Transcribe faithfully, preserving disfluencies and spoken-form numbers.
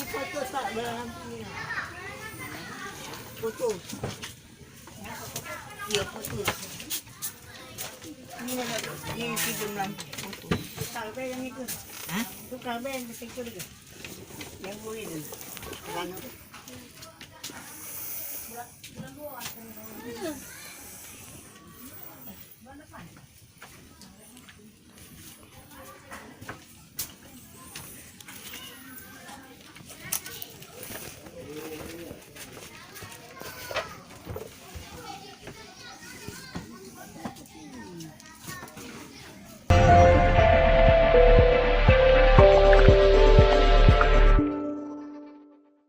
Foto tak berhenti. Foto. Iya, foto. Ini ada, ini video dalam foto. Tukar be yang itu. Hah? Tukar be yang kecil itu. Yang boleh tu. Kerana